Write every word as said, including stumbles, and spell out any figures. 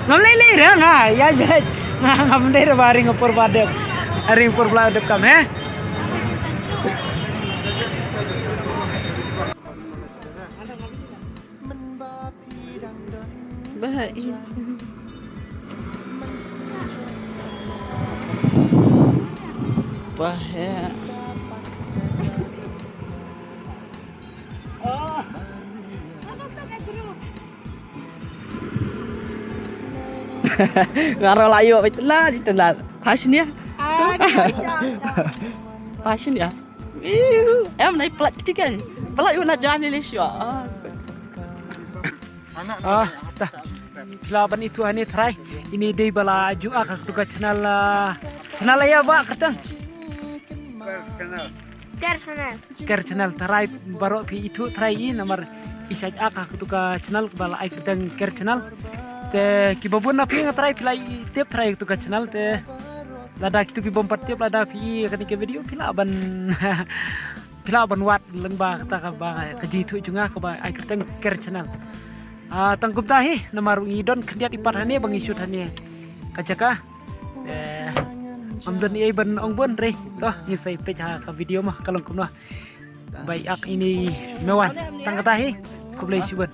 Ngam lei lei re nga, ïa bej. Nga ngam lei re ba ring por ba dep. Ring por ba dep kam, he? Ba i. Ba he. Nga ro la ïoh bai tela, bai tela. Passion ïa. Passion ïa. Iu, em nai pelat ketikan. Pelat ïoh na jam ni lisho. Ah. Ah, ta. Phi lah ban ithuh hangne trai. Ine dei ba la ju ak ha katu ka channel, ah, channel ïa ba kyrteng. Ker channel. Ker channel trai baroh phi ithuh trai i namar i shait ak ha katu ka channel ba la ai kyrteng Ker channel. Te kiba bun na phi nga trai phi la i tip trai katu ka channel te lada kitu ki bym pat tip lada phi i kane ka video phi lah ban phi lah ban wad lyngba kata kaba ka jingithuh jong nga kaba ai kyrteng Ker channel. Ah, tang kumta hi namar ngi don khyndiat i pat hangne ba ngi shoot hangne ka jaka. Eh, ngam don ei ban ong bun re. To ngin sa ïa peit ha ka video mo ka long kumno. Bai ak ine i Mewan. Tang kata hi. Khublei shibun.